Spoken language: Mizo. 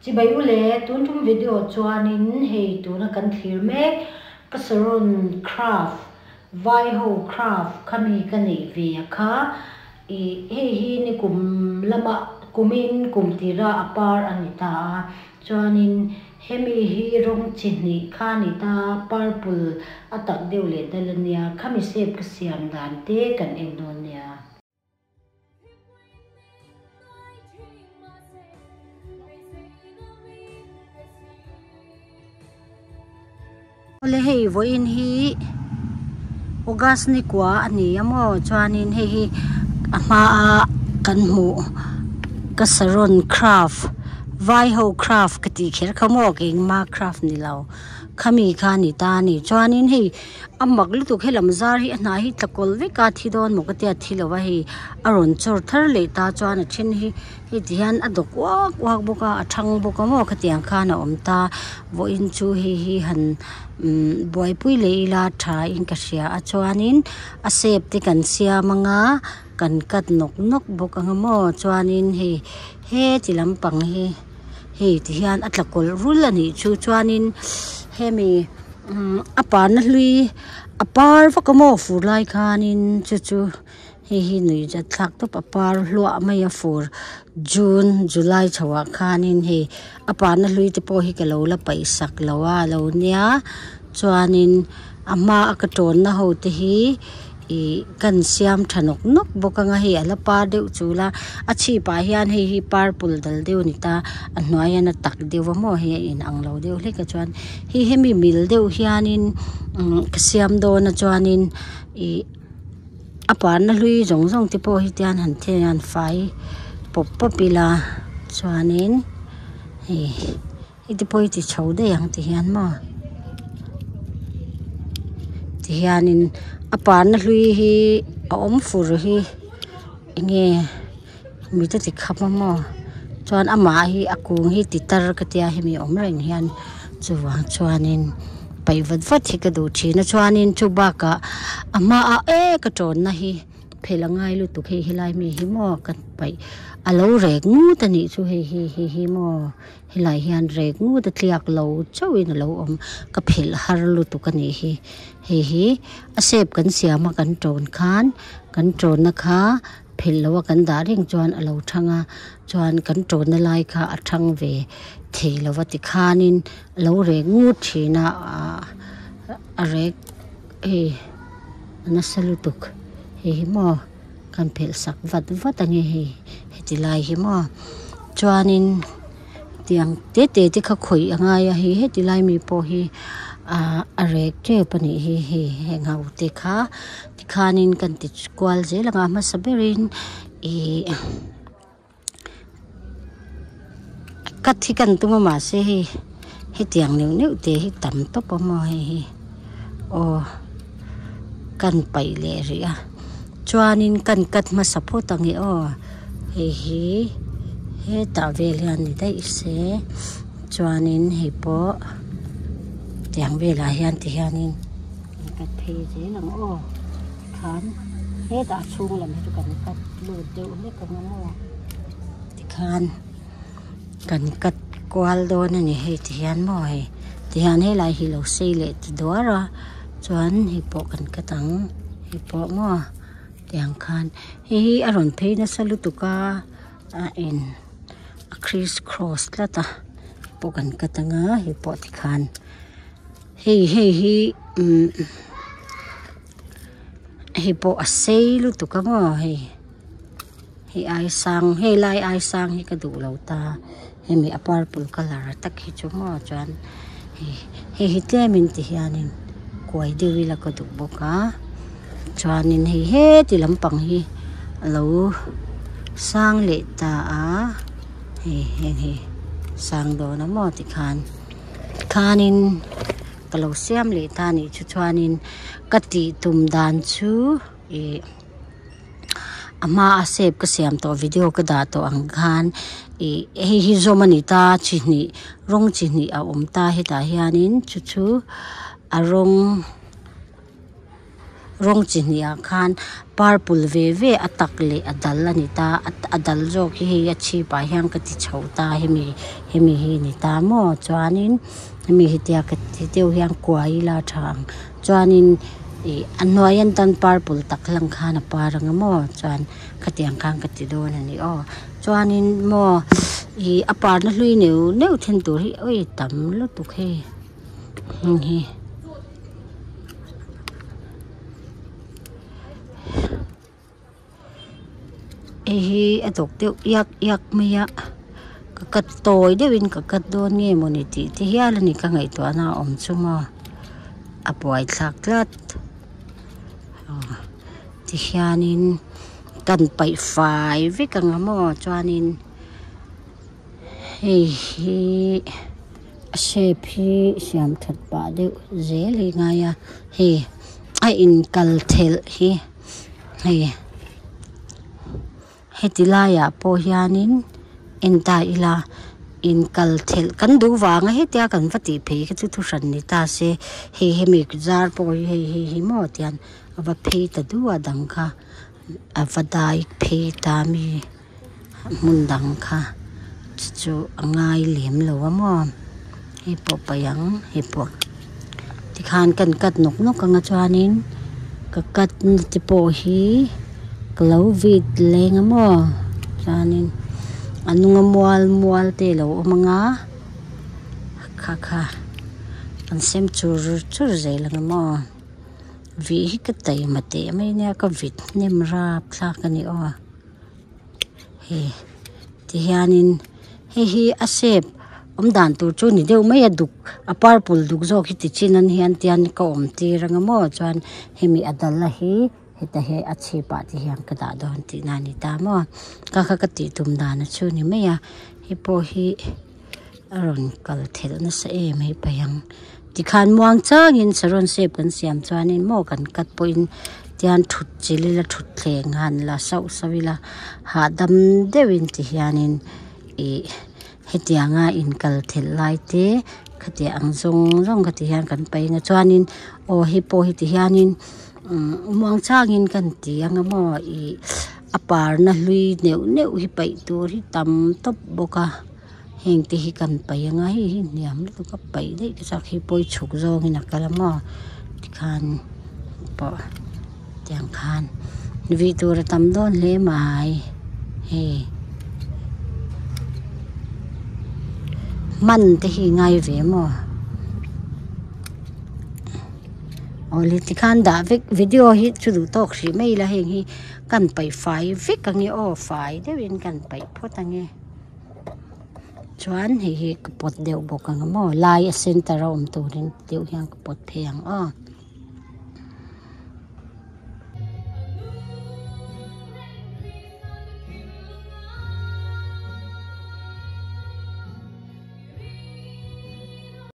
Chibai u le, tun tum video chuanin hei tuna kan thlir mek ka saron craft, vai ho craft khami ka neih ve a kha ih hei hi nikum lama kumin kum tira a par a ni ta a chuanin hemi hi rawng chi hnih kha a ni ta purple a tak deuh leh dal a nia khami shape ka siam dan te kan en dawn nia. Awle hei vawiin hi August ni kua a ni a maw chuanin hei hi a hmaa kan hmuh ka saron craft vai ho craft ka tih kher kha maw keimah craft ni lo khami kha a ni ta a ni chuanin hei. A mak lutuk helam zar hi a hnah hi tla kawlh vek a thi dawn maw ka tia thi lo a hei a rawn chawr thar leh ta chuan a then hi hei ti hian a dawk uak uak bawk a a thang bawk a maw khatiang khan a awm ta vawiin chu hei hi han umm buaipui leh ila tha in ka hria a chuanin a shape te kan siam anga kan cut nawk nawk bawk anga maw chuanin hei heti lampang hi. Hei ti hian a tla kawlh rul a nih chu chuanin hemi umm a parna hlui a par vak a maw fur lai khanin chu chu hei hi nuih zat thlak tawp a par hluah mai a fur june july chho ah khanin hei a parna hlui te pawh hi ka lo la paih sak lo a lo nia chuanin a hma a ka tawnna ho te hi. Ih kan siam tha nawk nawk bawk anga hei a la par deuh chul a a chhip ah hian hei hi purple dal deuh a ni ta a hnuai hian a tak deuh a maw hei a in ang lo deuh hlek a chuan hei hemi mil deuh hianin umm ka siam dawn a chuanin ih a parna hlui zawng zawng te pawh hi tian han then han fai pawp pawp ila chuanin hei. Heti pawh hi ti chho daih ang ti hian maw ti hianin a parna hlui hi a awm fur hi eng nge mit a ti kham a maw chuan amah hi a kung hi ti tar ka tia hemi awm reng hian chuvang chuanin paih vat vat hi ka duh thin a chuanin chu bakah a hmaah êk a tawnna hi. Phelh a ngai lutuk hei helai mi hi maw ka paih a lo rek ngut a nih chu hei hi hei hi maw helai hian rek ngut a tliak lo chauhin a lo awm ka phelh har lutuk a nih hi hei hi a shape kan siam a kan tawn khan kan tawnna kha phelh loh a kan dah reng chuan a lo thang a chuan kan tawnna lai kha a thang ve thei lo va tikhanin a lo rek ngut thin a ah a rek hei. A nasa lutuk hei hi maw kan phelh sak vat vat ang e hei heti lai hi maw chuanin tiang te te te kha khawih a ngai a hei heti lai mi pawh hi ah a rek tep a nih hi hei heng ho te kha tikhanin kan ti kual zel ang a hmasa berin ih cut hi kan tum a mahse hei hetiang neuh neuh te hi tam tawp a maw hei hi aw kan paih leh rih a chuanin kan cut hmasa phawt ang e aw hei hi hetah vel hian ni daih se chuanin hei pawh tiang velah hian ti hianin kan cut phei zel ang aw. Khan hetah a chhung lam hi chu kan cut lut deuh hlek ang a maw tikhan kan cut kual dawn a ni hei ti hian maw hei tihian helai hi lo sei leh ti duar a chuan hei pawh kan cut ang hei pawh maw tiang khan hei hi a rawn phei nasa lutuk a a in a criss cross tlat a pawh kan cut ang a hei pawh tikhan hei hei hi umm. Hei pawh a sei lutuk a maw hei hei ai sang hei lai ai sang hi ka duh lo ta hemi a purple colour tak hi chu maw chuan hei hei hi tlemin ti hianin kuai deuh ila ka duh bawk a chuanin hei heti lampang hi a lo sang leh ta a hei heng hi sang dawn a maw tikhan khanin. Ka lo siam leh ta nih chu chuanin ka tih tum dan chu ih a hma a shape ka siam tawh video ka dah tawh ang khan ih hei hi zawm a ni ta chi hnih rawng chi hnih a awm ta hetah hianin chu chu a rawng. Rawng chi hnih ah khan purple ve ve a tak leh a dal a ni ta a dal zawk hi hei a chhip ah hian ka ti chho ta hemi hemi hi a ni ta maw chuanin hemi hi tia ka ti deuh hian kuai ila a tha ang chuanin ih a hnuai an tan purple tak lang khan a par ang a maw chuan khatiang khan ka ti dawn a ni aw chuanin maw ih a parna hlui neuh neuh then tur hi awi tam lutuk hei heng hi. Hei hi a dawk deuh iak iak mai a ka cut tawi deuhin ka cut dawn nge mawni tih te hial a ni ka ngaihtuahna a awm chu maw a buaithlak tlat aw tihianin kan paih fai vek ang a maw chuanin. Hei hi a shape hi siam that pah deuh zel hi ngai a hei a inkal thelh hi hei heti laiah pawh hianin en ta ila inkal thelh kan duh vanga hetia kan va tih phei kha chu thuhran ni ta se hei hemi zar pawh hi hei hei hi maw tian a va phei ta duh a dang kha a va dai phei ta mi. Hmun dang kha chu chu a ngai lem lo a maw hei pawh paih ang hei pawh tikhan kan cut nawk nawk ang a chuanin ka cut na te pawh hi ka lo vit leng a maw chuanin a hnung a mual mual te a lo awm ang a kha kha an sem chur chur zel ang a maw. Vih hi ka taima teh mai nia ka vit hnem rap thlak a ni aw. Hei tihianin hei hi a shape awm dan tur chu ni deuh mai a duk a purple duk zawk hi ti chin an hian tian ka awm tir anga maw chuan hemi a dal a hi heta hi a chhip ah te hian ka dah dawn tihna a ni ta maw ka kha ka tih tum dan a chu ni mai a hei pawh hi a rawn kal thelh nasa em hei paih ang. Tikhan muang changin saron shape kan siam chuanin maw kan cut pawhin tian thut chilh ila thutthleng han la sauh sauh ila hahdam deuhin ti hianin ih hetianga inkal thelh lai te khatiang ang zawng zawng kha ti hian kan paih ang a chuanin aw hei pawh hi ti hianin umm muang changin kan ti ang a maw ih a parna hlui neuh neuh hi paih tur hi tam tawp bawk a. Heng te hi kan paih anga hei hi hniam lutuk a paih daih te chak hi pawi chhuk zawngin a kal a maw tikhan pawh tiang khan vih tur a tam dawn hle mai hei hman te hi ngai ve maw awle tikhan dah vek video hi chu duh tawk hrih mai ila heng hi kan paih fai vek ange aw fai deuhin kan paih phawt ange. Chuan hei hi ka pawt deuh bawk ang maw lai a center a awm turin deuh hian ka pawt phei ang aw.